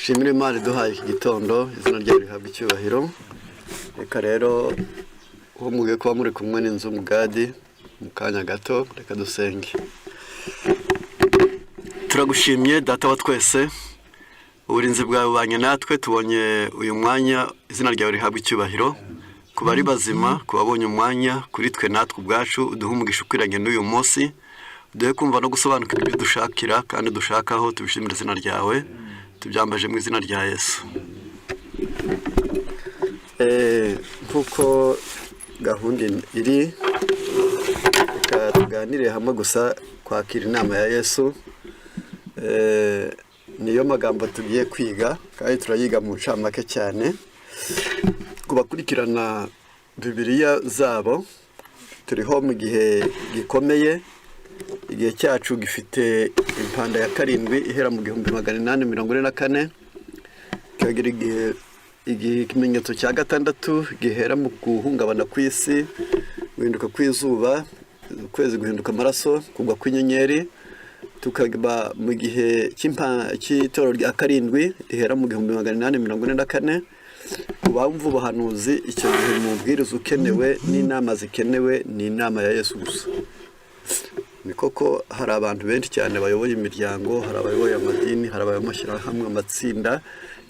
Dushimire Imana iduhaye iki gitondo, izina ryayo rihabwa icyubahiro. Reka rero uwo mugiye kuba muri kumwe n'inzu mugadi mu kanya gato, reka dusenge. Turagushimye Data wa twese, uburinzi bwawe bubanye natwe, tubonye uyu mwanya, izina ryawe rihabwa icyubahiro. Ku bari bazima, ku babonye umwanya, kuri twe natwe ubwacu, uduhe umugisha ukwiranye n'uyu munsi, uduhe kumva no gusobanukirwa ibyo dushakira kandi dushakaho. Tubishimire izina ryawe, tubyambaje mu izina rya Yesu. Nk'uko gahunda iri, reka tuganire hamwe gusa kwakira inama ya Yesu. Niyo magambo tugiye kwiga kandi turayiga mu ncamake cyane. Ku bakurikirana Bibiliya zabo, turiho mu gihe gikomeye. Igihe cyacu gifite impanda ya karindwi ihera mu 1844, kikagira igihe ikimenyetso cya gatandatu gihera mu guhungabana kw'isi, guhinduka kw'izuba, ukwezi guhinduka amaraso, kugwa kw'inyenyeri. Tukaba mu gihe cy'itorero rya karindwi rihera mu 1844. Ku bumva ubuhanuzi, icyo gihe mu bwiriza ukenewe n'inama zikenewe ni inama ya Yesu gusa. Ni koko, hari abantu benshi cyane bayoboye imiryango, hari abayoboye amadini, hari abayoboye amashyirahamwe, amatsinda,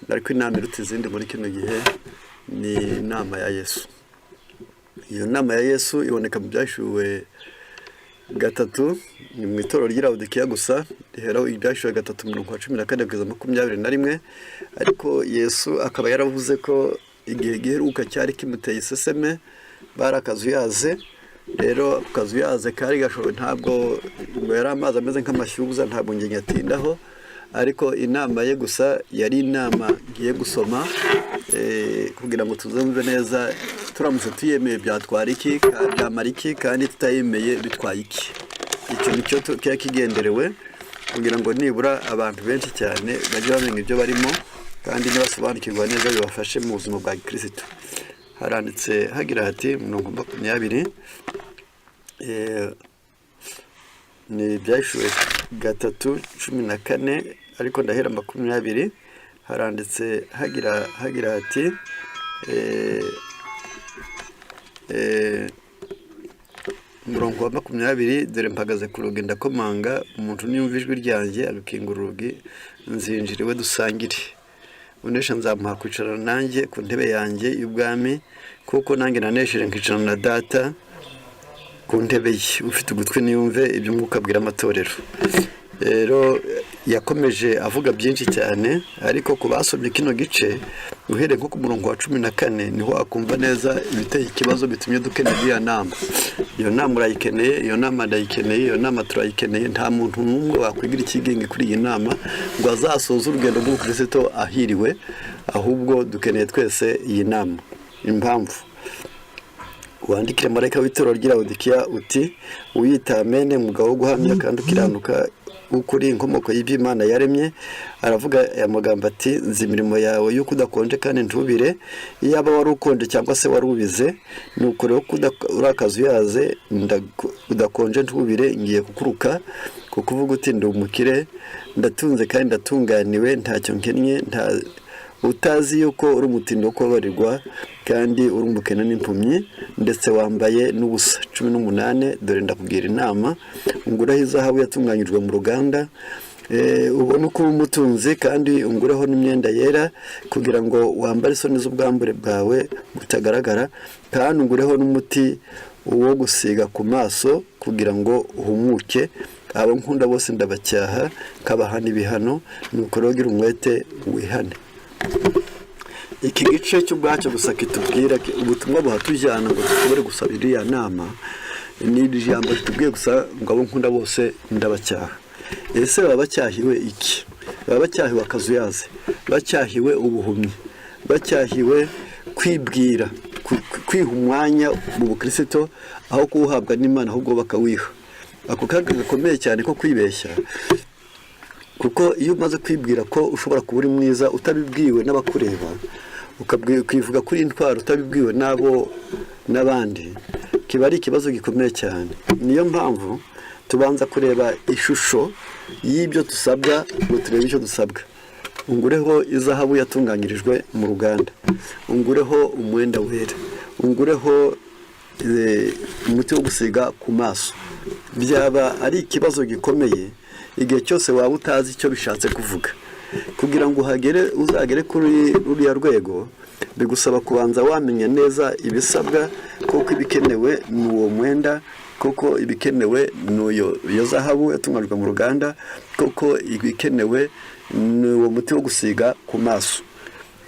ariko inama iruta izindi muri kino gihe ni inama ya Yesu. Iyo nama ya Yesu iboneka mu Byahishuwe 3, ni mu itorero ry'i Lawodikiya gusa, riheraho Ibyahishuwe 3 umurongo wa 14 kugeza 21. Ariko Yesu akaba yaravuze ko igihe giheruka cyari kimuteye iseseme, bari akazuyaze. Rero ako kazuyaze kari gashoboye, ntabwo ngo yari amazi ameze nk'amashyuza, ntabwo njye nyatindaho, ariko inama ye gusa yari inama ngiye gusoma kugira ngo tuzumve neza: turamutse tuyemeye byatwara iki, byamara iki, kandi tutayemeye bitwaye iki? Icyo nicyo kiba kigenderewe, kugira ngo nibura abantu benshi cyane bajye bamenya ibyo barimo, kandi nibasobanukirwa neza bibafashe mu buzima bwa gikirisitu. Haranditse hagira hati, mirongo 20, ni Ibyahishuwe 3:14, ariko ndahera 20. Haranditse hagira hati, umurongo wa 20: "Dore mpagaze ku rugi ndakomanga, umuntu niyumva ijwi ryanjye agakingura urugi, nzinjira iwe dusangire. Unesha nzamuha kwicarana nanjye ku ntebe yanjye y'ubwami, kuko nanjye nanesheje nkicarana na Data ku ntebe ye. Ufite ugutwi niyumve ibyo Umwuka abwira amatorero." Rero yakomeje avuga byinshi cyane, ariko ku basomye kino gice uhereye nko ku murongo wa 14, niho wakumva neza ibiteye ikibazo bitumye dukenera iriya nama. Iyo nama urayikeneye, iyo nama ndayikeneye, iyo nama turayikeneye. Nta muntu n'umwe wakwigira ikigenge kuri iyi nama ngo azasoze urugendo rw'ubukristo ahiriwe, ahubwo dukeneye twese iyi nama. Impamvu: "Wandikire marayika w'itorero ry'i Lawodikiya uti: Uwiyita Amene, umugabo wo guhamya kandi ukiranuka w'ukuri, inkomoko y'iby'Imana yaremye, aravuga aya magambo ati: Nzi imirimo yawe y'uko udakonje kandi ntubire. Iyaba wari ukonje cyangwa se wari ubize! Nuko rero ko uri akazuyaze, udakonje, ntubire, ngiye kukuruka, kuko uvuga uti: Ndi umukire, ndatunze kandi ndatunganiwe, ntacyo nkennye, nta utazi yuko uri umutindi wo kubabarirwa kandi uri umukene n'impumyi, ndetse wambaye n'ubusa. 18: Dore ndakugira inama, ungureho izahabu yatunganyijwe mu ruganda, ubone uko uba umutunzi, kandi ungureho n'imyenda yera kugira ngo wambare isoni z'ubwambure bwawe butagaragara, kandi ungureho n'umuti wo gusiga ku maso kugira ngo uhumuke. Abo nkunda bose ndabacyaha, nkabahana ibihano. Nuko rero gira umwete, wihane." Iki gice cy'ubwacyo gusa kitubwira ubutumwa buhatujyana ngo dushobore gusaba iriya nama. Ni ijambo ritubwiye gusa ngo: "Abo nkunda bose ndabacyaha." Ese baba bacyahiwe iki? Baba bacyahiwe akazuyaze, bacyahiwe ubuhumyi, bacyahiwe kwibwira, kwiha umwanya mu bukirisito aho kuwuhabwa n'Imana, ahubwo bakawiha. Ako kaga gakomeye cyane ko kwibeshya, kuko iyo umaze kwibwira ko ushobora kuba uri mwiza utabibwiwe n'abakureba, ukivuga kuri intwaro utabibwiwe n'abo n'abandi, kiba ari ikibazo gikomeye cyane. Niyo mpamvu tubanza kureba ishusho y'ibyo dusabwa ngo turebe icyo dusabwa. Ungureho izahabu yatunganyirijwe mu ruganda, ungureho umwenda wera, ungureho umuti wo gusiga ku maso. Byaba ari ikibazo gikomeye igihe cyose waba utazi icyo bishatse kuvuga. Kugira ngo uhagere, uzagere kuri ruriya rwego, bigusaba kubanza wamenya neza ibisabwa, kuko ibikenewe ni uwo mwenda, kuko ibikenewe ni iyo zahabu yatunganyijwe mu ruganda, kuko ibikenewe ni uwo muti wo gusiga ku maso.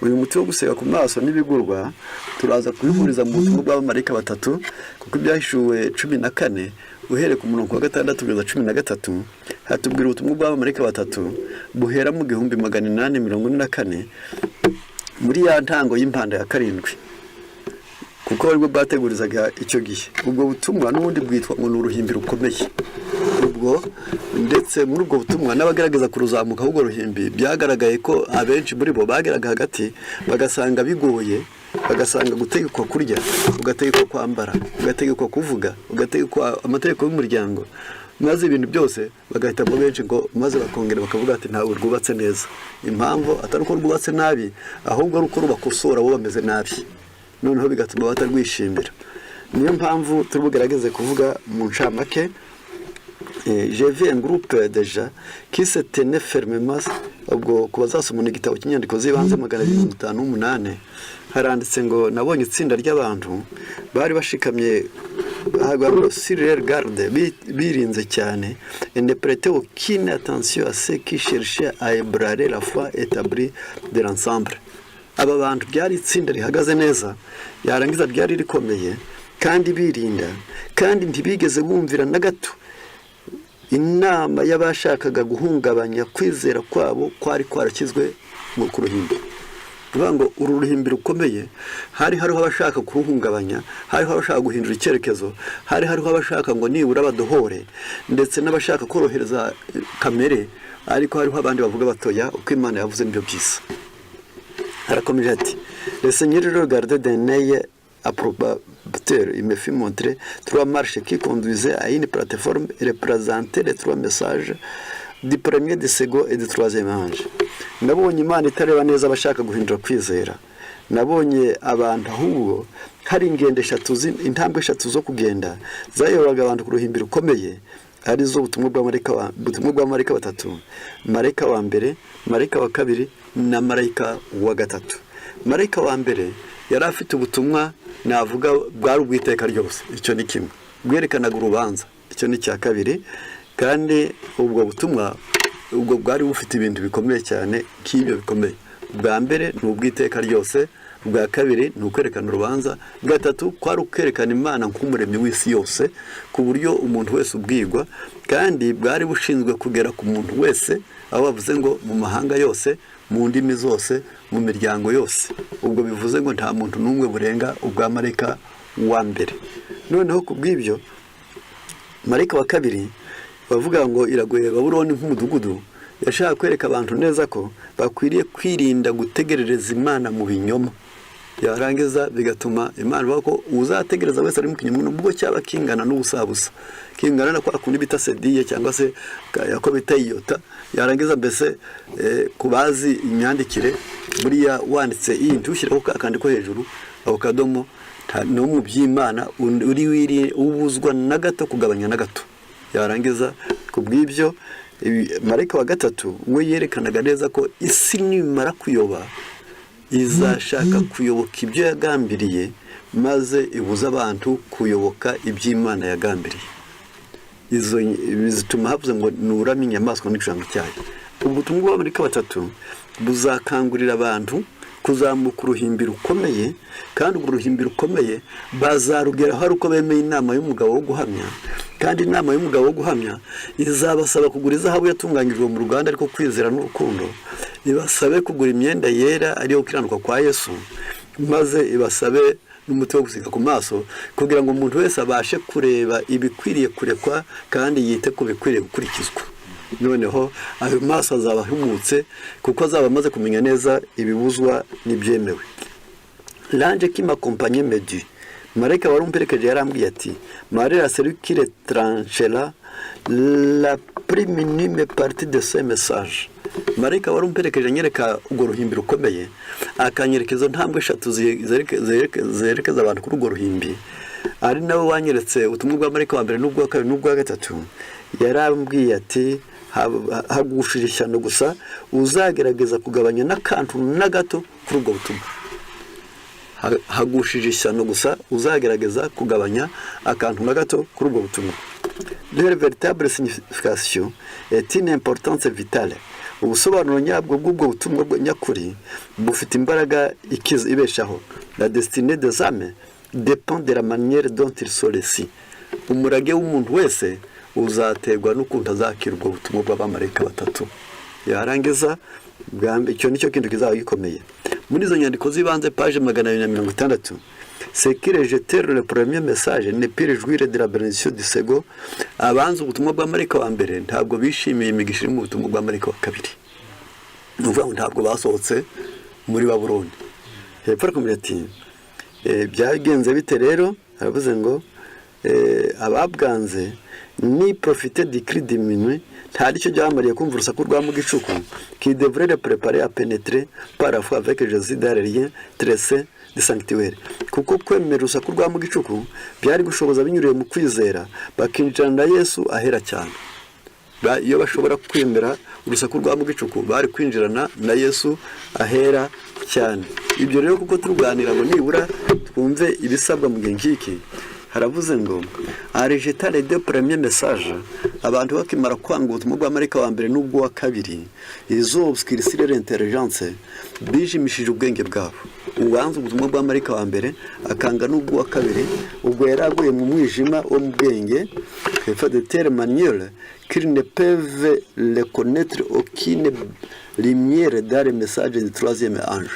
Uyu muti wo gusiga ku maso n'ibigurwa turaza kubihuriza mu butumwa bw'abamarayika batatu, kuko Ibyahishuwe 14 uhereye ku murongo wa 6 kugeza 13 hatubwira ubutumwa bw'abamarayika batatu buhera mu 1844, muri ya ntango y'impanda ya karindwi, kuko aribwo bwategurizaga icyo gihe. Ubwo butumwa n'ubundi bwitwa ngo ni uruhimbi rukomeye. Ubwo ndetse muri ubwo butumwa n'abagerageza kuruzamuka ubwo ruhimbi, byagaragaye ko abenshi muri bo bageraga hagati bagasanga bigoye, bagasanga gutegekwa kurya, ugategekwa kwambara, ugategekwa kuvuga, ugategekwa amategeko y'umuryango, maze ibintu byose bagahitamo benshi ngo maze bakongera bakavuga ati: "Ntabwo rwubatse neza." Impamvu atari uko rwubatse nabi, ahubwo ari uko rubakosora bo bameze nabi, noneho bigatuma batarwishimira. Niyo mpamvu turi bugerageze kuvuga mu ncamake. J'ai vu un groupe déjà qui se tenait fermement. Ubwo ku bazasoma igitabo cy'inyandiko z'ibanze 258, haranditse ngo: "Nabonye itsinda ry'abantu bari bashikamye sur leur garde, birinze cyane, et ne prêtaient aucune attention à ceux qui cherchaient à ébranler la foi établie de l'ensemble." Aba bantu byari itsinda rihagaze neza, yarangiza ryari rikomeye kandi birinda, kandi ntibigeze bumvira na gato inama y'abashakaga guhungabanya kwizera kwabo kwari kwarashyizwe ku ruhimbi. Kuvuga ngo uru ruhimbi rukomeye, hari hariho abashaka kuruhungabanya, hariho abashaka guhindura icyerekezo, hari hariho abashaka ngo nibura badohore, ndetse n'abashaka korohereza kamere, ariko hariho abandi bavuga batoya, uko Imana yavuze nibyo byiza. Harakomeje ati: "Le Seigneur regardait d'un œil approbateur. Il me fit montrer trois marches qui conduisaient à une plateforme et représentaient les trois messages du premier, du second et du troisième ange." Nabonye Imana itareba neza abashaka guhindura kwizera. Nabonye abantu ahubwo hari ingendo eshatu, intambwe eshatu zo kugenda zayoboraga abantu ku ruhimbi rukomeye, arizo ubutumwa bwa marayika batatu: marayika wa mbere, marayika wa kabiri na marayika wa gatatu. Marayika wa mbere yari afite ubutumwa navuga bwari ubw'iteka ryose, icyo ni kimwe. Bwerekanaga urubanza, icyo ni icya kabiri. Kandi ubwo butumwa ubwo bwari bufite ibintu bikomeye cyane nk'ibyo bikomeye. Bwa mbere ni ubw'iteka ryose, bwa kabiri ni ukwerekana urubanza, gatatu kwari ukwerekana Imana nk'umuremyi w'isi yose, ku buryo umuntu wese ubwigwa, kandi bwari bushinzwe kugera ku muntu wese, aho bavuze ngo mu mahanga yose, mu ndimi zose, mu miryango yose. Ubwo bivuze ngo nta muntu n'umwe burenga ubwa marayika wa mbere. Noneho ku bw'ibyo, marayika wa kabiri bavuga ngo iragoye Babuloni nk'umudugudu, yashaka kwereka abantu neza ko bakwiriye kwirinda gutegerereza Imana mu binyoma. Yarangiza bigatuma Imana ivuga ko uzategereza wese ari mu kinyoma, nubwo cyaba kingana n'ubusabusa, kingana na kwa kundi bita cédille cyangwa se ako bita iyota. Yarangiza mbese ku bazi imyandikire, buriya wanditse iyi ntushyireho ka kandi ko hejuru ako kadomo, no mu by'Imana uri wiri ubuzwa na gato kugabanya na gato. Yarangiza ku bw'ibyo, marayika wa gatatu we yerekanaga neza ko isi nimara kuyoba izashaka kuyoboka ibyo yagambiriye, maze ibuza abantu kuyoboka iby'Imana yagambiriye. Izo zituma havuze ngo nuramye inyamaswa n'igishushanyo cyayo. Ubutumwa bw'abamarayika batatu buzakangurira abantu kuzamuka uruhimbi rukomeye, kandi urwo ruhimbi rukomeye bazarugeraho ari uko bemeye inama y'umugabo wo guhamya. Kandi inama y'umugabo wo guhamya izabasaba kugura izahabu yatunganyijwe mu ruganda, ariko kwizera n'urukundo, ibasabe kugura imyenda yera, ariyo gukiranuka kwa Yesu, maze ibasabe n'umuti wo gusiga ku maso, kugira ngo umuntu wese abashe kureba ibikwiriye kurekwa kandi yite ku bikwiriye gukurikizwa. Noneho ayo maso azaba ahumutse, kuko azaba amaze kumenya neza ibibuzwa n'ibyemewe. "L'ange qui m'accompagnait me dit", marayika wari umperekeje yarambwiye ati: "Malheur à celui qui retranchera la plus minime partie de ce message." Marayika wari umperekeje anyereka urwo ruhimbi rukomeye, akanyereka izo ntambwe eshatu zerekeza abantu kuri urwo ruhimbi, ari nawe wanyeretse ubutumwa bwa marayika wa mbere n'ubwa kabiri n'ubwa gatatu, yarambwiye ati: "Hagushije ishyano gusa uzagerageza kugabanya n'akantu na gato kuri ubwo butumwa. Hagushije ishyano gusa uzagerageza kugabanya akantu na gato kuri ubwo butumwa." Leur véritable signification est une importance vitale. Ubusobanuro nyabwo bw'ubwo butumwa nyakuri bufite imbaraga ikiza, ibeshaho. La destinée des âmes dépend de la manière dont ils sont reçus. Umurage w'umuntu wese uzaterwa n'ukuntu azakira ubwo butumwa bw'abamarayika batatu. Yarangiza icyo nicyo kintu kizaba gikomeye. Muri izo nyandiko z'ibanze, page 260: "Ceux qui rejetèrent le premier message ne purent jouir de la bénédiction du second." Abanze ubutumwa bwa marayika wa mbere ntabwo bishimiye imigisha iri mu butumwa bwa marayika wa kabiri. Ni ukuvuga ngo ntabwo basohotse muri Babuloni. Hepfo arakomeza ati: "Byagenze bite rero?" Aravuze ngo ababwanze ni profité du cri de minuit, nta nicyo byamariye kumva urusaku rwa mu gicuku, qui devrait les préparer à pénétrer par la foi avec Jésus dans les lieux très saints du sanctuaire. Kuko kwemera urusaku rwa mu gicuku byari gushoboza binyuriye mu kwizera bakinjirana na Yesu ahera cyane. Iyo bashobora kwemera urusaku rwa mu gicuku, bari kwinjirana na Yesu ahera cyane. Ibyo rero kuko turuganira ngo nibura twumve ibisabwa mu gihe nk'iki, haravuze ngo: "En rejetant les deux premiers messages", abantu bakimara kwanga ubutumwa bwa marayika wa mbere n'ubw'uwa kabiri, "ils ont obscurci leur intelligence", bijimishije ubwenge bwabo. Uwanze ubutumwa bwa marayika wa mbere akanga n'ubw'uwa kabiri, ubwo yari aguye mu mwijima wo mu bwenge, de telle manière qu'ils ne peuvent reconnaître aucune lumière dans le message du troisième ange.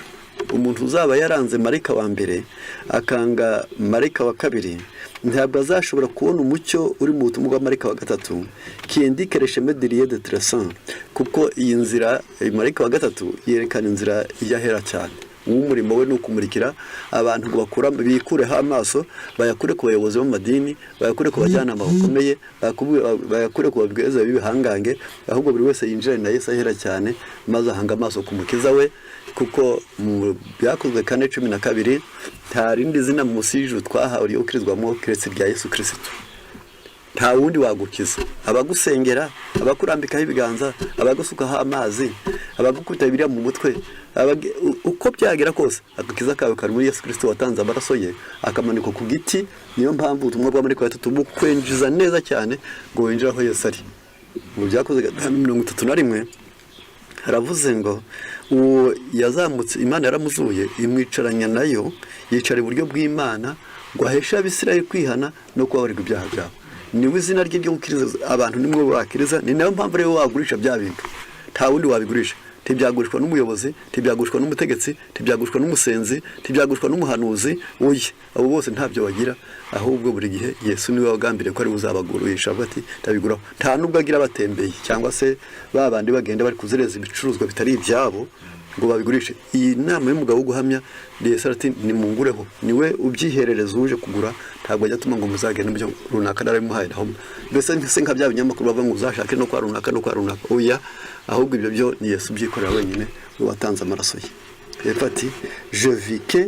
Umuntu uzaba yaranze marayika wa mbere akanga marayika wa kabiri ntabwo azashobora kubona umucyo uri mu butumwa bwa marayika wa gatatu, qui indique le chemin du lieu de très saint. Kuko iyi nzira, marayika wa gatatu yerekana inzira ijya ahera cyane. Uw'umurimo we ni ukumurikira abantu ngo bakura bikureho amaso, bayakure ku bayobozi b'amadini, bayakure ku bajyanama bakomeye, bayakure ku babwiriza b'ibihangange, ahubwo buri wese yinjirane na Yesu ahera cyane, maze ahanga amaso ku Mukiza we. Kuko mu Byakozwe 4:12, nta rindi zina munsi y'ijuru twahawe ryo gukirizwamo keretse irya Yesu Kirisitu. Nta wundi wagukiza. Abagusengera, abakurambikaho ibiganza, abagusukaho amazi, abagukubita Bibiliya mu mutwe, uko byagera kose, agakiza kawe kari muri Yesu Kirisito watanze amaraso ye akamanikwa ku giti. Niyo mpamvu ubutumwa bwa marayika wa gatatu bukwinjiza neza cyane ngo winjire aho Yesu ari. Mu Byakozwe 5:31 haravuze ngo: "Uwo yazamutse, Imana yaramuzuye imwicaranya nayo, yicara iburyo bw'Imana, ngo aheshe Abisirayeli kwihana no kubabarirwa ibyaha byabo." Niwe izina rye ryo gukiriza abantu, nimwe bakiriza. Ni nayo mpamvu rero wagurisha bya bintu, nta wundi wabigurisha. Ntibyagurishwa n'umuyobozi, ntibyagurishwa n'umutegetsi, ntibyagurishwa n'umusenzi, ntibyagurishwa n'umuhanuzi. Oya, abo bose ntabyo bagira. Ahubwo buri gihe Yesu niwe wagambiriye ko ari we uzabagurisha, avuga ati: "Ndabiguraho." Nta nubwo agira abatembeye cyangwa se ba bandi bagenda bari kuzereza ibicuruzwa bitari ibyabo ngo babigurishe. Iyi nama y'umugabo wo guhamya ni Yesu, ati: "Nimungureho." Niwe ubyiherereza uje kugura, ntabwo ajya atuma ngo muzagende mu byo runaka narabimuhaye. Naho mbese se nka bya binyamakuru bavuga ngo uzashake no kwa runaka no kwa runaka? Oya, ahubwo ibyo byo ni Yesu ubyikorera wenyine, we watanze amaraso ye. Hepfo ati: "Je vis que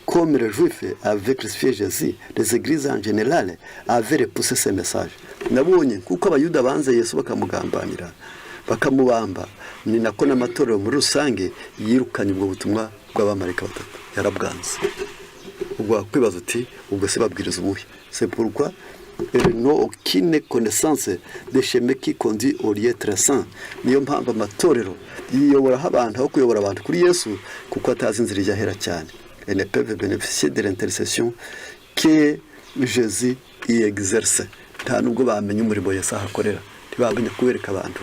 comme les Juifs avaient crucifié Jésus, les églises en général avaient repoussé ce message." Nabonye kuko Abayuda banze Yesu bakamugambanira bakamubamba, ni nako n'amatorero muri rusange yirukanye ubwo butumwa bw'abamarayika batatu, yarabwanze. Ubwo wakwibaza uti: "Ubwo se babwiriza ubuhe?" "C'est pourquoi elles n'ont aucune connaissance des chemins qui conduit au lieu très saint." Niyo mpamvu amatorero yiyoboraho abantu aho kuyobora abantu kuri Yesu, kuko atazi inzira ijya ahera cyane. "Elles ne peuvent bénéficier de l'intercession que Jésus y exerce." Nta nubwo bamenya umurimo Yesu ahakorera, ntibamenya kubereka abantu.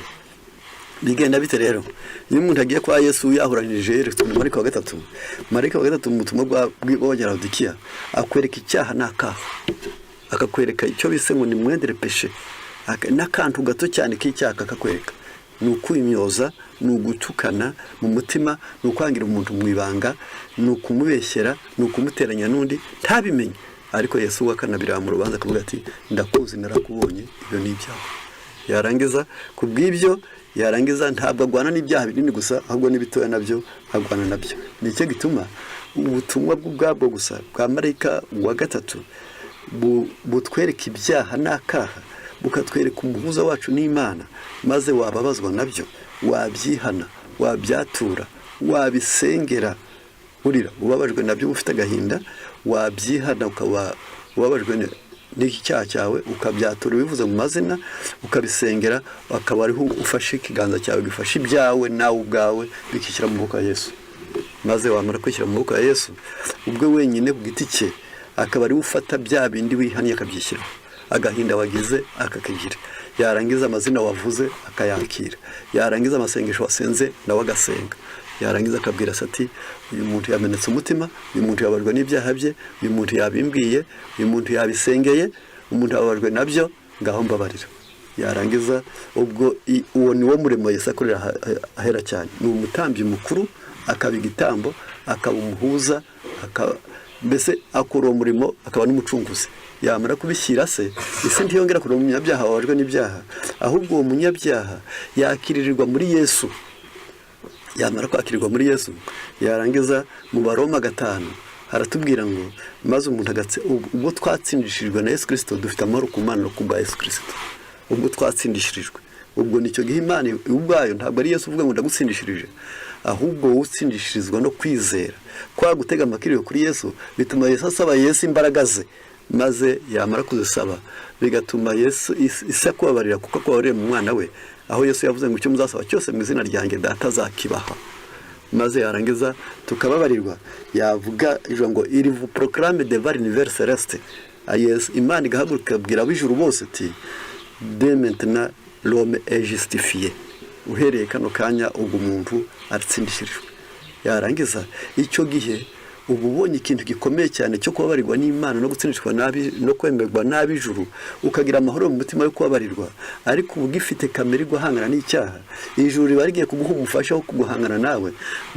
Bigenda bite rero iyo umuntu agiye kwa Yesu yahuranije, yeretswe na marayika wa gatatu? Marayika wa gatatu mu butumwa bw'Abanyalawodikiya akwereka icyaha n'akaha, akakwereka icyo bise ngo ni moindre péché, n'akantu gato cyane k'icyaha kakakwereka. Ni ukwimyoza, ni ugutukana mu mutima, ni ukwangira umuntu mu ibanga, ni ukumubeshyera, ni ukumuteranya n'undi ntabimenye. Ariko Yesu we akanabireba mu rubanza, akavuga ati: "Ndakuzi, narakubonye, ibyo ni ibyawe." Yarangiza ku bw'ibyo Yarangiza ntabwo agwana n'ibyaha binini gusa, ahubwo n'ibitoya nabyo agwana nabyo. Nicyo gituma ubutumwa bw'ubwabwo gusa bwa marayika wa gatatu butwereka ibyaha n'akaha, bukatwereka umuhuza wacu n'Imana. Maze wababazwa nabyo, wabyihana, wabyatura, wabisengera, urira ubabajwe nabyo, ufite agahinda, wabyihana, ukaba ubabajwe n'iki cyaha cyawe, ukabyatura ubivuze mu mazina, ukabisengera, akaba ariho ufashe ikiganza cyawe gifashe ibyawe nawe ubwawe, bikishyira mu maboko ya Yesu. Maze wamara kwishyira mu maboko ya Yesu ubwe wenyine ku giti cye, akaba ariwe ufata bya bindi wihannye akabyishyiraho, agahinda wagize akakagira, yarangiza amazina wavuze akayakira, yarangiza amasengesho wasenze nawe agasenga, yarangiza akabwira se ati: "Uyu muntu yamenetse umutima, uyu muntu yababajwe n'ibyaha bye, uyu muntu yabimbwiye, uyu muntu yabisengeye, umuntu yababajwe nabyo, ngaho mbabarira." Yarangiza ubwo uwo ni wo murimo Yesu akorera ahera cyane. Ni umutambyi mukuru, akaba igitambo, akaba umuhuza, akaba mbese akora uwo murimo, akaba n'umucunguzi. Yamara kubishyira se, isi ntiyongera kureba umunyabyaha wababajwe n'ibyaha, ahubwo uwo munyabyaha yakiririrwa muri Yesu. Yamara kwakirirwa muri Yesu, yarangiza mu Baroma 5 haratubwira ngo maze umuntu agatse ubwo twatsindishirijwe na Yesu Kirisito, dufite amahoro ku Mana no ku bwa Yesu Kirisito. Ubwo twatsindishirijwe, ubwo nicyo gihe Imana ubwayo, ntabwo ari Yesu uvuga ngo "Ndagutsindishirije", ahubwo wowe utsindishirizwa no kwizera kwa gutega amakiriro kuri Yesu, bituma Yesu asaba Yesu imbaraga ze. Maze yamara kuzisaba, bigatuma Yesu isi akubabarira, kuko akubabarira mu mwana we, aho Yesu yavuze ngo: "Icyo muzasaba cyose mu izina ryanjye, Data azakibaha." Maze yarangiza tukababarirwa. Yavuga ijambo ngo: "Il vous proclame devant l'univers céleste." Yesu, Imana igahaguruka ikabwira ab'ijuru bose ati: "Dès maintenant l'homme est justifié." Uhereye kano kanya ubwo umuntu aratsindishirijwe. Yarangiza icyo gihe uba ubonye ikintu gikomeye cyane cyo kubabarirwa n'Imana no gutsindishwa nabi no kwemerwa n'ab'ijuru, ukagira amahoro mu mutima yo kubabarirwa. Ariko uba ugifite kamere guhangana n'icyaha. Ijuru riba rigiye kuguha umufasha wo kuguhangana nawe,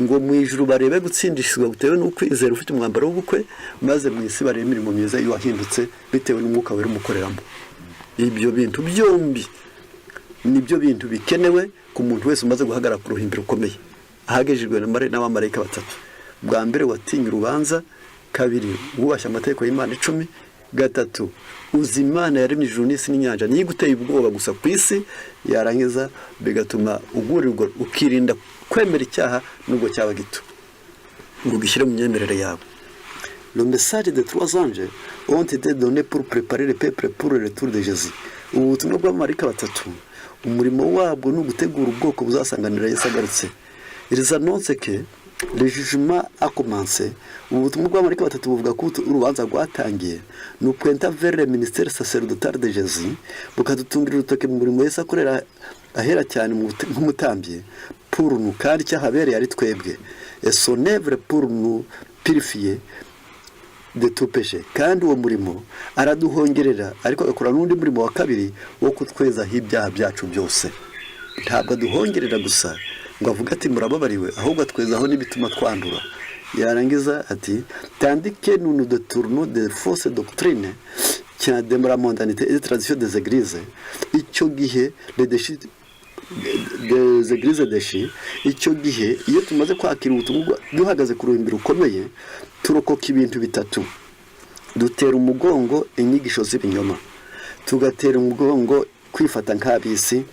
ngo mu ijuru barebe gutsindishizwa bitewe n'ukwizera ufite umwambaro w'ubukwe, maze mu isi barebe imirimo myiza y'uwahindutse bitewe n'Umwuka Wera umukoreramo. Ibyo bintu byombi nibyo bintu bikenewe ku muntu wese umaze guhagarara ku ruhimbi rukomeye, ahagejejwe n'abamarayika batatu. Bwa mbere, watinye urubanza; kabiri, wubashye amategeko y'Imana 10; gatatu, uzi Imana yaremye ijuru n'isi n'inyanja, niyo iguteye ubwoba gusa ku isi. Yarangiza bigatuma ugurirwa, ukirinda kwemera icyaha nubwo cyaba gito, ngo ugishyire mu myemerere yawe. Le message des trois anges ont été donnés pour préparer le peuple pour le retour de Jésus. Ubu butumwa bw'abamarayika batatu, umurimo wabwo ni ugutegura ubwoko buzasanganira Yesu agarutse. Ils annoncent que le jugement a commencé. Ubu butumwa bw'abamarayika batatu buvuga ko urubanza rwatangiye. Nous pointant vers le ministère sacerdotal de Jésus, bukadutungira urutoki mu murimo Yesu akorera ahera cyane nk'umutambyi pour nous, kandi icyahabereye ari twebwe, et son œuvre pour nous purifier de tout péché. Kandi uwo murimo araduhongerera, ariko agakora n'undi murimo wa kabiri wo kutwezaho ibyaha byacu byose. Ntabwo aduhongerera gusa ngo avuge ati "Murababariwe", ahubwo atwezaho n'ibituma twandura. Yarangiza ati: "Tandis que nous nous détournons des fausses doctrines qui de la mondanité et des traditions des églises", icyo gihe les déchus, des églises déchues, icyo gihe iyo tumaze kwakira ubutumwa duhagaze ku ruhimbi rukomeye, turokoka ibintu bitatu: dutera umugongo inyigisho z'ibinyoma, tugatera umugongo kwifata nk'ab'isi,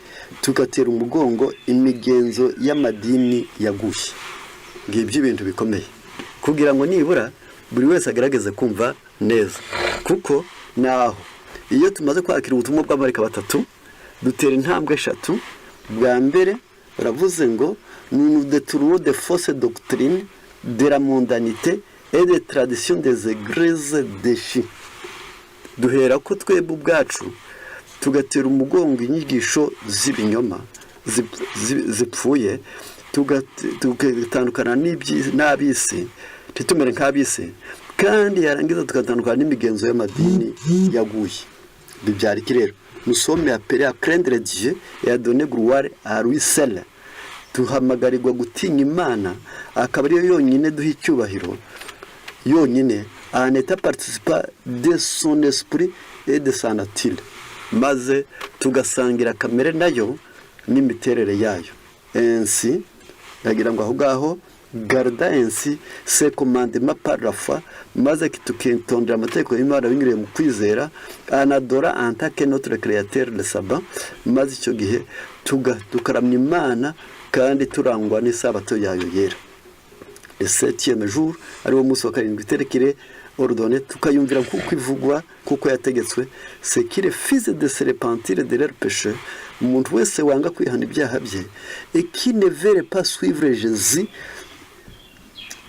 tugatera umugongo imigenzo y'amadini yaguye. Ngibyo ibintu bikomeye kugira ngo nibura buri wese agerageze kumva neza, kuko naho iyo tumaze kwakira ubutumwa bw'abamarayika batatu, dutera intambwe eshatu. Bwa mbere baravuze ngo: "Nous détournons de fausses doctrines de la mondanité et des traditions des églises déchues." Duhera ko twebwe ubwacu tugatera umugongo inyigisho z'ibinyoma zipfuye, tugatandukana n'ab'isi, ntitumere nk'ab'isi, kandi yarangiza tugatandukana n'imigenzo y'amadini yaguye. Bibyara iki rero? Nous sommes appelés à craindre Dieu et à donner gloire à lui seul. Duhamagarirwa gutinya Imana, akaba ariyo yonyine duha icyubahiro yonyine, en étant participant de son esprit et de sa nature, maze tugasangira kamere nayo. n'imiterere yayo. Ainsi, ndagira ngo aho ngaho, gardant ainsi ses commandements par la foi, maze tukitondera amategeko y'Imana binyuriye mu kwizera, en adorant en tant que notre Créateur le sabbat, maze icyo gihe tukaramya Imana kandi turangwa n'isabato yayo yera, le septième jour, ariwo munsi wa karindwi, tel qu'il est ordonné, tukayumvira nk'uko ivugwa, kuko yategetswe. Ceux qui refusent de se repentir de leur péché, umuntu wese wanga kwihana ibyaha bye, et qui ne veulent pas suivre Jésus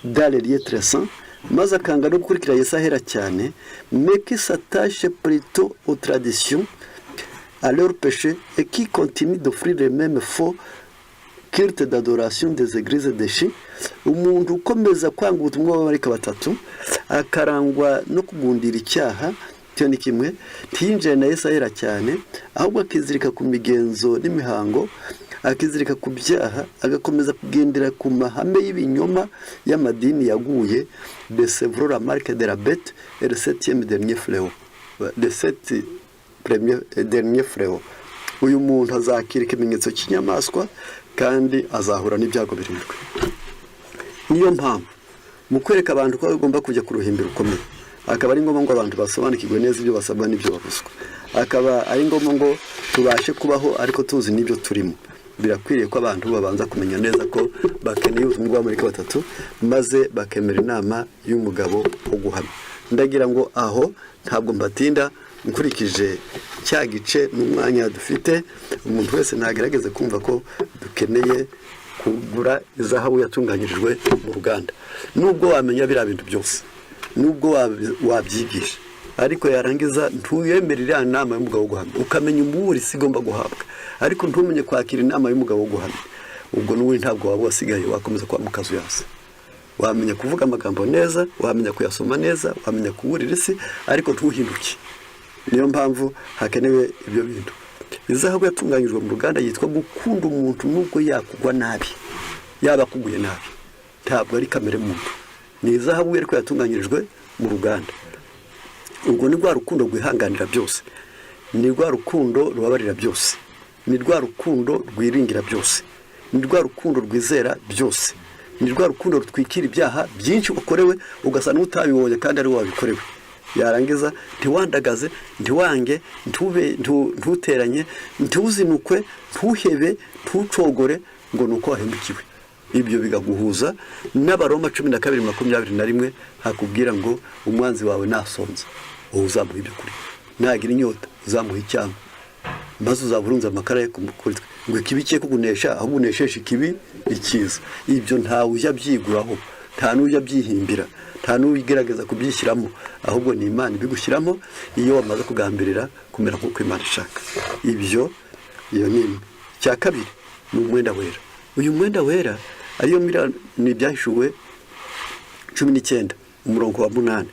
dans les lieux très saints, maze akanga no gukurikira Yesu ahera cyane, mais qui s'attache plutôt aux traditions, à leur péché, et qui continue d'offrir les mêmes faux cultes d'adoration des églises déchues. Umuntu ukomeza kwanga ubutumwa bw'abamarayika batatu, akarangwa no kugundira icyaha, icyo ni kimwe, ntiyinjire na Yesu ahera cyane, ahubwo akizirika ku migenzo n'imihango, akizirika ku byaha, agakomeza kugendera ku mahame y'ibinyoma y'amadini yaguye, recevront la marque de la bête et le septième dernier fléau, le sept premier dernier fléau. Uyu muntu azakira ikimenyetso cy'inyamaswa kandi azahura n'ibyago birindwi. Niyo mpamvu mu kwereka abantu ko bagomba kujya ku ruhimbi rukomeye, akaba ari ngombwa ngo abantu basobanukirwe neza ibyo basabwa n'ibyo babuzwa, akaba ari ngombwa ngo tubashe kubaho ariko tuzi n'ibyo turimo. Birakwiriye ko abantu babanza kumenya neza ko bakeneye ubutumwa bw'abamarayika batatu, maze bakemera inama y'umugabo wo guhamya. Ndagira ngo aho ntabwo mbatinda, nkurikije cya gice n'umwanya dufite. Umuntu wese ntagerageze kumva ko dukeneye kugura izahabu yatunganyirijwe mu ruganda. Nubwo wamenya biriya bintu byose, nubwo wabyigisha, ariko yarangiza ntuyemere iriya nama y'umugabo wo guhamya, ukamenya umuburi isi igomba guhabwa, ariko ntumenye kwakira inama y'umugabo wo guhamya, ubwo n'ubundi ntabwo waba wasigaye, wakomeza kuba mu kazu yose. Wamenya kuvuga amagambo neza, wamenya kuyasoma neza, wamenya kuburira isi, ariko ntuhinduke. Niyo mpamvu hakenewe ibyo bintu. Izahabu yatunganyijwe mu ruganda yitwa gukunda umuntu nubwo yakugwa nabi, yaba akuguye nabi, ntabwo ari kamere muntu, ni izahabu ariko yatunganyirijwe mu ruganda. Ubwo ni rwa rukundo rwihanganira byose, ni rwa rukundo rubabarira byose, ni rwa rukundo rwiringira byose, ni rwa rukundo rwizera byose, ni rwa rukundo rutwikira ibyaha byinshi wakorewe, ugasa n'utabibonye kandi ari wowe wabikorewe. Yarangiza ntiwandagaze, ntiwange, ntuteranye, ntuzinukwe, ntuhebe, ntucogore ngo ni uko wahemukiwe. Ibyo bigaguhuza n'Abaroma 12:21, hakubwira ngo umwanzi wawe nasonza, wowe uzamuha ibyo kurya, nagira inyota, uzamuha icyangwa, maze uzaba urunze amakara ye kuri twe, ngo ikibi cye kugunesha, ahubwo unesheshe ikibi icyiza. Ibyo ntawe ujya abyiguraho, nta n'ujya abyihimbira, nta n'ugerageza kubyishyiramo, ahubwo ni Imana ibigushyiramo iyo wamaze kugambirira kumera nk'uko Imana ishaka. Ibyo iyo ni imwe. Icya kabiri ni umwenda wera. Uyu mwenda wera ariyo ni Ibyahishuwe 19 umurongo wa 8.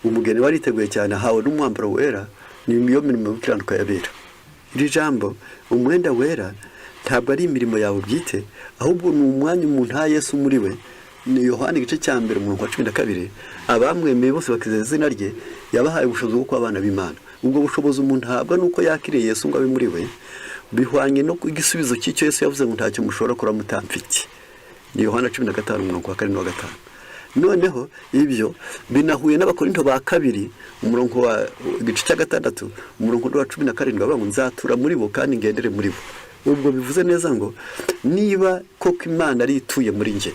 Umugeni wariteguye cyane, ahawe n'umwambaro wera, ni iyo mirimo yo gukiranuka y'abera. Iri jambo umwenda wera ntabwo ari imirimo yawe bwite, ahubwo ni umwanya umuntu aha Yesu muri we. Ni Yohani igice cya mbere umurongo wa 12: abamwemeye bose bakizeza izina rye, yabahaye ubushobozi bwo kuba abana b'Imana. Ubwo bushobozi umuntu ahabwa nuko yakiriye Yesu ngo abe muri we, bihwanye no igisubizo cy'icyo Yesu yavuze ngo ntacyo mushobora kuba mutamfite. Ni Yohana 15 umurongo wa 4 wa 5. Noneho ibyo binahuye n'Abakorinto ba kabiri, umurongo wa igice cya gatandatu, umurongo wa 17, bavuga ngo nzatura muri bo kandi ngendere muri bo. Ubwo bivuze neza ngo niba koko Imana ari ituye muri njye,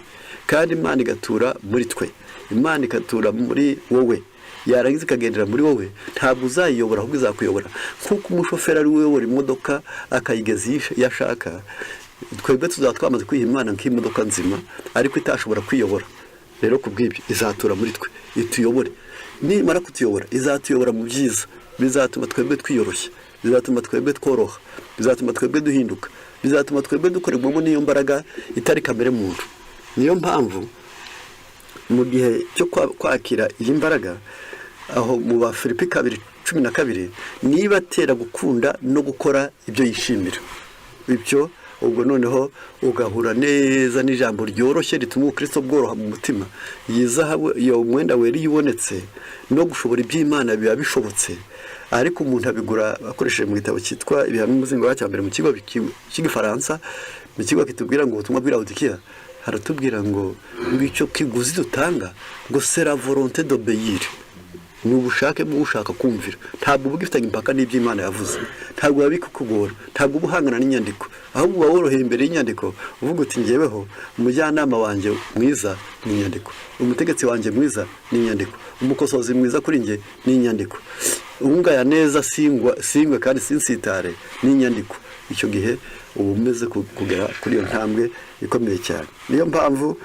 kandi Imana igatura muri twe, Imana igatura muri wowe, yarangiza ikagendera muri wowe, ntabwo uzayiyobora, ahubwo izakuyobora. Nk'uko umushoferi ari we uyobora imodoka akayigeza iyo ashaka, twebwe tuzaba twamaze kwiha Imana nk'imodoka nzima ariko itashobora kwiyobora. Rero ku bw'ibyo izatura muri twe ituyobore. Nimara kutuyobora, izatuyobora mu byiza bizatuma twebwe twiyoroshya, bizatuma twebwe tworoha, bizatuma twebwe duhinduka, bizatuma twebwe dukorerwamo n'iyo mbaraga itari kamere muntu. Niyo mpamvu mu gihe cyo kwakira iyi mbaraga, aho mu Bafilipi 2:12, niba atera gukunda no gukora ibyo yishimira. Ibyo ubwo noneho ugahura neza n'ijambo ryoroshye rituma ubukristo bworoha mu mutima. Iyi zahabu, iyo mwenda wera, iyo ubonetse, no gushobora iby'Imana biba bishobotse. Ariko umuntu abigura akoresheje mu gitabo cyitwa Ibihamya, umuzingo wa cya mbere, mu kigo cy'Igifaransa, mu kigo kitubwira ngo ubutumwa bw'Irawudikiya, haratubwira ngo icyo kiguzi dutanga ngo c'est la volonté d'obéir, ni ubushake bwo gushaka kumvira. Ntabwo uba ugifitanye impaka n'ibyo Imana yavuze, ntabwo biba bikukugora, ntabwo uba uhangana n'inyandiko, ahubwo uba woroheye imbere y'inyandiko, uvuga uti: "Ngeweho umujyanama wanjye mwiza ni inyandiko, umutegetsi wanjye mwiza ni inyandiko, umukosozi mwiza kuri njye ni inyandiko, ungaya neza singwa singwe kandi sinsitare ni inyandiko." Icyo gihe uba umeze kugera kuri iyo ntambwe ikomeye cyane. Niyo mpamvu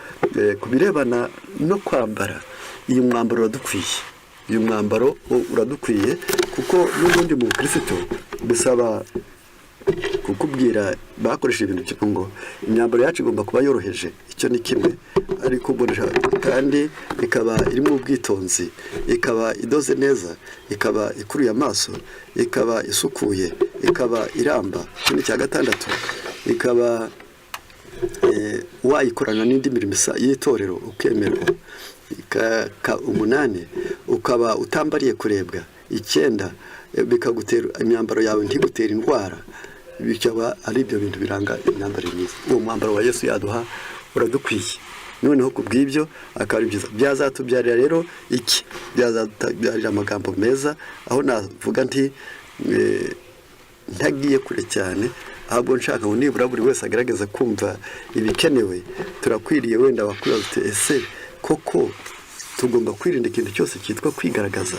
ku birebana no kwambara, uyu mwambaro uradukwiye, uyu mwambaro uradukwiye, kuko n'ubundi mu bukristo bisaba kukubwira bakoresheje ibintu byitwa ngo imyambaro yacu igomba kuba yoroheje. Icyo ni kimwe, ariko kandi ikaba irimo ubwitonzi, ikaba idoze neza, ikaba ikuruye amaso, ikaba isukuye, ikaba iramba. Ikindi cya gatandatu, ikaba wayikorana n'indi mirimo y'itorero ukemerwa. Umunani, ukaba utambariye kurebwa. Icyenda, bikagutera imyambaro yawe ntigutere indwara. Bikaba ari ibyo bintu biranga imyambarire myiza. Uwo mwambaro wa Yesu yaduha uradukwiye. Noneho ku bw'ibyo akaba ari byiza. Byazatubyarira rero iki? Byazatubyarira amagambo meza, aho navuga nti ntagiye kure cyane, ahubwo nshaka ngo nibura buri wese agerageze kumva ibikenewe. Turakwiriye, wenda wakwibaza uti: "Ese koko tugomba kwirinda ikintu cyose cyitwa kwigaragaza?"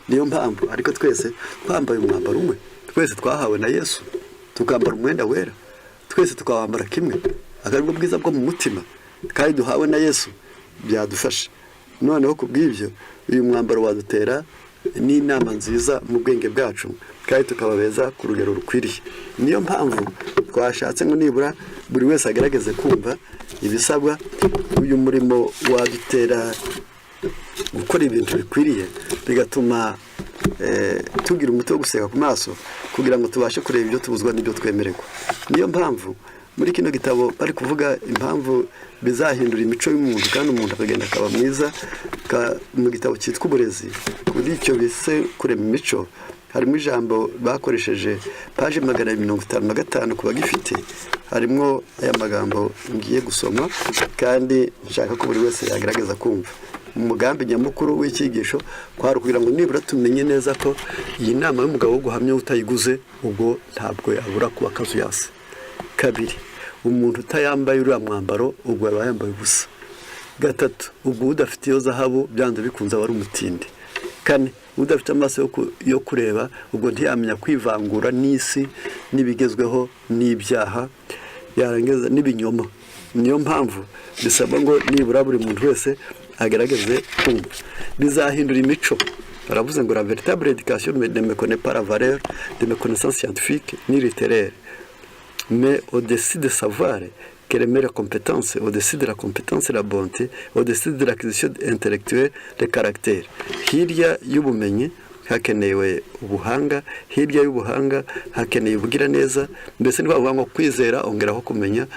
Niyo mpamvu ariko twese twambaye umwambaro umwe, twese twahawe na Yesu, tukambara umwenda wera, twese tukawambara kimwe, akaba aribwo bwiza bwo mu mutima kandi duhawe na Yesu, byadufasha. Noneho ku bw'ibyo, uyu mwambaro wadutera n'inama nziza mu bwenge bwacu, kandi tukaba beza ku rugero rukwiriye. Niyo mpamvu twashatse ngo nibura buri wese agerageze kumva ibisabwa. Uyu murimo wadutera gukora ibintu bikwiriye, bigatuma tugira umuti wo guseka ku maso, kugira ngo tubashe kureba ibyo tubuzwa n'ibyo twemererwa. Niyo mpamvu muri kino gitabo bari kuvuga impamvu bizahindura imico y'umuntu, kandi umuntu akagenda akaba mwiza. Mu gitabo cyitwa Uburezi, kuri icyo bise kurema imico, harimo ijambo bakoresheje, paje 255 ku bagifite. Harimo aya magambo ngiye gusoma, kandi nshaka ko buri wese yagerageza kumva. Umugambi nyamukuru w'icyigisho kwari ukugira ngo nibura tumenye neza ko iyi nama y'umugabo wo guhamya, utayiguze ubwo ntabwo yabura kuba akazuyasi. Kabiri, umuntu utayambaye uriya mwambaro ubwo yaba yambaye ubusa. Gatatu, ubwo udafite iyo zahabu byanze bikunze aba ari umutindi. Kane, udafite amaso yo kureba ubwo ntiyamenya kwivangura n'isi n'ibigezweho n'ibyaha, yarangiza n'ibinyoma. Niyo mpamvu bisabwa ngo nibura buri muntu wese agerageze kumva. Bizahindura imico. Baravuze ngo: "La véritable éducation ne méconnaît pas la valeur de mes connaissances scientifiques ni littéraires, mais au-dessus de savoir qu'elle met la compétence, au-dessus de la compétence la bonté, au-dessus de l'acquisition intellectuelle le caractère." Hirya y'ubumenyi hakenewe ubuhanga, hirya y'ubuhanga hakeneye ubugiraneza. Mbese nibavuga ngo kwizera ongeraho kumenya,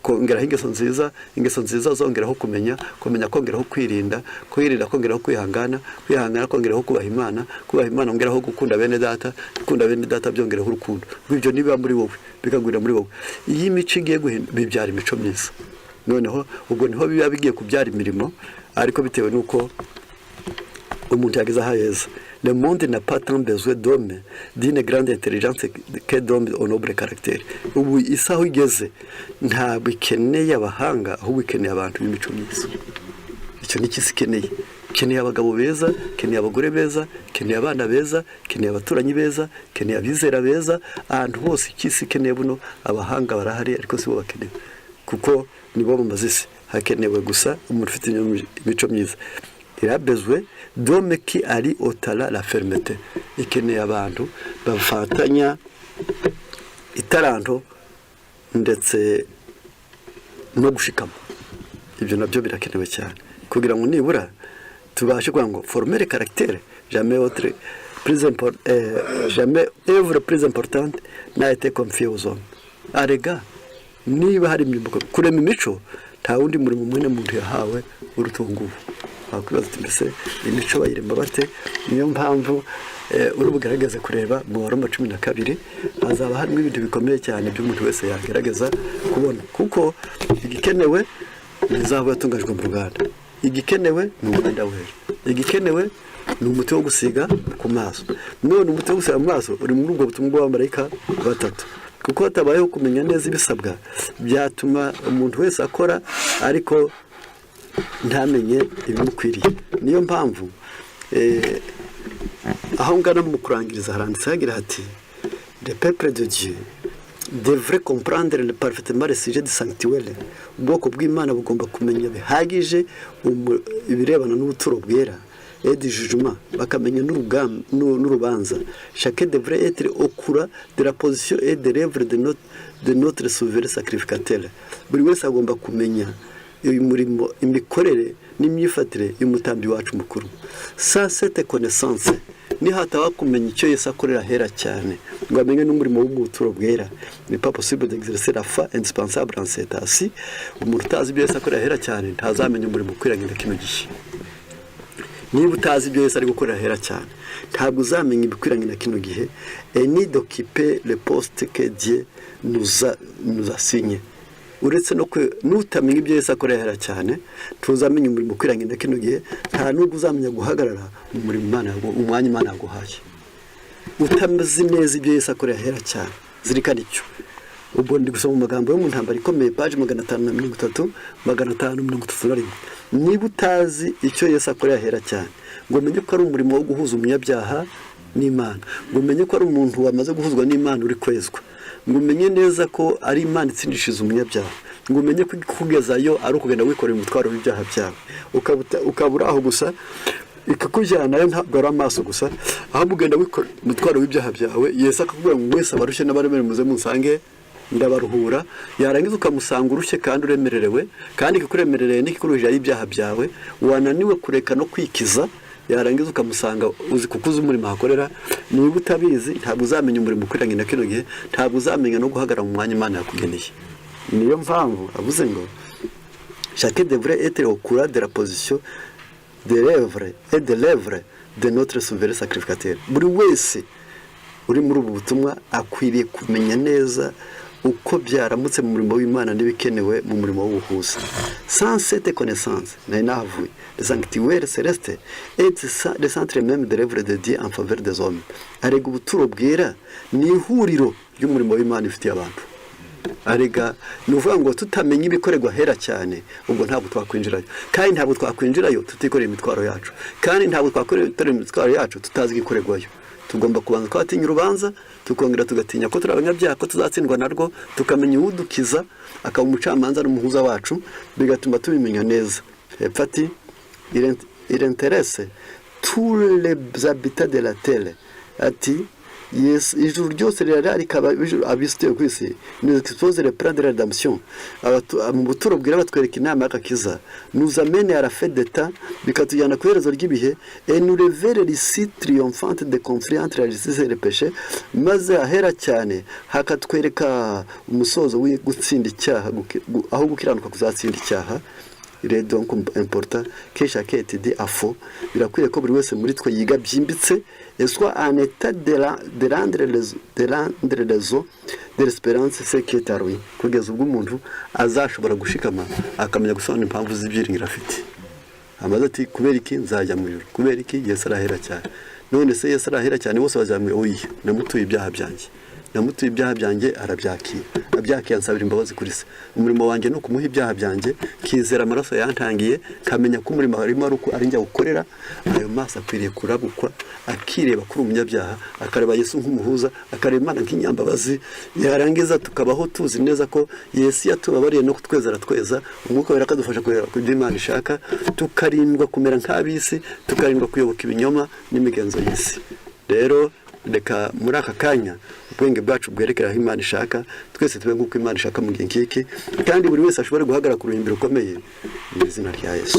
kongeraho ingeso nziza, ingeso nziza zongeraho kumenya, kumenya kongeraho kwirinda, kwirinda kongeraho kwihangana, kwihangana kongeraho kubaha Imana, kubaha Imana ongeraho gukunda bene data, gukunda bene data byongeraho urukundo. Ibyo nibiba muri wowe, bikagwira muri wowe, iyo imico igiye guhinduka bibyara imico myiza. Noneho ubwo niho biba bigiye kubyara imirimo, ariko bitewe n'uko umuntu yageze aho heza. Le monde n'a pas tant besoin d'hommes d'une grande intelligence que d'hommes au noble caractère. Ubu isi aho igeze ntabwo ikeneye abahanga, ahubwo ikeneye abantu b'imico myiza. Icyo ni isi ikeneye. Ikeneye abagabo beza, ikeneye abagore beza, ikeneye abana beza, ikeneye abaturanyi beza, ikeneye abizera beza. Ahantu hose icyo isi ikeneye buno, abahanga barahari, ariko si bo bakenewe, kuko nibo bamaze isi. Hakenewe gusa umuntu ufite imico myiza. Il a besoin d'hommes qui allient au talent la fermeté. Ikeneye abantu bafatanya itaranto ndetse no gushikama. Ibyo nabyo birakenewe cyane, kugira ngo nibura tubashe kuvuga ngo former le caractère, jamais œuvre plus importante n'a été confiée aux hommes. Arega niba hari imirimo, kurema imico, nta wundi murimo mwene muntu yahawe uruta uwo nguwo. Wakwibaza uti: "Mbese imico bayirema bate?" Niyo mpamvu uri bugaragaze kureba mu Baroma 12, hazaba harimo ibintu bikomeye cyane by'umuntu wese yagerageza kubona, kuko igikenewe ni izahabu yatunganyijwe mu ruganda, igikenewe ni umwenda wera, igikenewe ni umuti wo gusiga ku maso. None umuti wo gusiga mu maso uri muri ubwo butumwa bw'abamarayika batatu, kuko hatabayeho kumenya neza ibisabwa byatuma umuntu wese akora ariko ntamenye ibimukwiriye. Niyo mpamvu aho ngana mu kurangiriza haranditse hagira hati: "Le peuple de Dieu devrait comprendre parfaitement le sujet du sanctuaire." Ubwoko bw'Imana bugomba kumenya bihagije ibirebana n'ubuturo bwera, et du jugement, bakamenya n'urubanza. Chacun devrait être au courant de la position et de l'œuvre de notre souverain sacrificateur. Buri wese agomba kumenya uyu murimo, imikorere n'imyifatire y'umutambyi wacu mukuru. Sans cette connaissance, nihataba kumenya icyo Yesu akorera ahera cyane, ngo amenye n'umurimo w'ubuturo bwera, ni pas possible d'exercer la foi indispensable en cet temps. Umuntu utazi ibyo Yesu akorera ahera cyane ntazamenya umurimo ukwiranye na kino gihe. Niba utazi ibyo Yesu ari gukorera ahera cyane, ntabwo uzamenya ibikwiranye na kino gihe, et ni d'occuper le poste que Dieu nous assigne. Uretse no nutamenya ibyo Yesu akorera ahera cyane, ntuzamenya umurimo ukwiranye na kino gihe, nta nubwo uzamenya guhagarara mu murimo Imana umwanya Imana yaguhaye. Utamaze neza ibyo Yesu akorera ahera cyane, zirikana icyo. Ubwo ndi gusoma mu magambo yo mu Ntambara Ikomeye, paji 530, 531. Niba utazi icyo Yesu akorera ahera cyane, ngo umenye ko ari umurimo wo guhuza umunyabyaha n'Imana, ngo umenye ko ari umuntu wamaze guhuzwa n'Imana uri kwezwa, ngo umenye neza ko ari Imana itsindishiriza umunyabyaha, ngo umenye ko kugezayo ari ukugenda wikorera umutwaro w'ibyaha byawe, ukaba uri aho gusa ikakujyanayo, ntabwo ari amaso gusa, ahubwo ugenda wikorera umutwaro w'ibyaha byawe. Yesu akakubwira ngo: "Mwese abarushye n'abaremerewe, muze munsange, ndabaruhura." Yarangiza ukamusanga urushye kandi uremererewe, kandi ikikuremerereye n'ikikuruhije ari ibyaha byawe wananiwe kureka no kwikiza. Yarangiza ukamusanga uzi, kuko uzi umurimo ahakorera. Niba utabizi, ntabwo uzamenya umurimo ukwiranye na kino gihe, ntabwo uzamenya no guhagarara mu mwanya Imana yakugeneye. Niyo mpamvu avuze ngo: "Chacun devrait être au courant de la position de l'œuvre et de l'œuvre de notre souverain sacrificateur." Buri wese uri muri ubu butumwa akwiriye kumenya neza uko byaramutse mu murimo w'Imana n'ibikenewe mu murimo w'ubuhuza. Sans cette connaissance, nari nahavuye, le sanctuaire céleste est le centre même de l'œuvre de Dieu en faveur des hommes. Arega ubuturo bwera ni ihuriro ry'umurimo w'Imana ifitiye abantu. Arega ni ukuvuga ngo tutamenya ibikorerwa ahera cyane, ubwo ntabwo twakwinjirayo, kandi ntabwo twakwinjirayo tutikoreye imitwaro yacu, kandi ntabwo twakorera imitwaro yacu tutazi igikorerwayo. Tugomba kubanza twatinya urubanza, tukongera tugatinya ko turi abanyabyaha, ko tuzatsindwa narwo, tukamenya uwudukiza akaba umucamanza n'umuhuza wacu, bigatuma tubimenya neza. Hepfo ati: "Il intéresse tous les habitants de la terre." Ati: "Yesu ijuru ryose rirararika abisituye ku isi." "Nous expose le plan de la rédemption." Mu buturo bwera batwereka inama y'agakiza. "Nous amène à la fin des temps", bikatujyana ku iherezo ry'ibihe. "Et nous révèle l'issue triomphante des conflits entre la justice et le péché." Maze ahera cyane hakatwereka umusozo wo gutsinda icyaha, aho gukiranuka kuzatsinda icyaha. Il est donc important que chacun étudie à fond. Birakwiye ko buri wese muri twe yiga byimbitse, et soit en état de rendre raison de l'espérance ce qui est à lui, kugeza ubwo umuntu azashobora gushikama akamenya gusobanura impamvu z'ibyiringiro afite. Amaze ati: "Kubera iki nzajya mu ijuru? Kubera iki Yesu arahera cyane?" None se Yesu arahera cyane, bose bazajya mu? Oya, namutuye ibyaha byanjye, namutuye ibyaha byanjye, arabyakira, abyakira ansabira imbabazi kuri se. Umurimo wanjye ni ukumuha ibyaha byanjye, kizera amaraso yantangiye, kamenya ko umurimo harimo ari uko ari njya gukorera. Ayo maso akwiriye kurabukwa, akireba kuri umunyabyaha, akareba Yesu nk'umuhuza, akareba Imana nk'inyambabazi. Yarangiza tukabaho tuzi neza ko Yesu yatubabariye no kutweza aratweza, Umwuka Wera akadufasha kureba ku ibyo Imana ishaka, tukarindwa kumera nk'ab'isi, tukarindwa kuyoboka ibinyoma n'imigenzo y'isi. Rero reka muri aka kanya ubwenge bwacu bwerekera aho Imana ishaka, twese tube nk'uko Imana ishaka mu gihe nk'iki, kandi buri wese ashobore guhagarara ku ruhimbi rukomeye mu izina rya Yesu.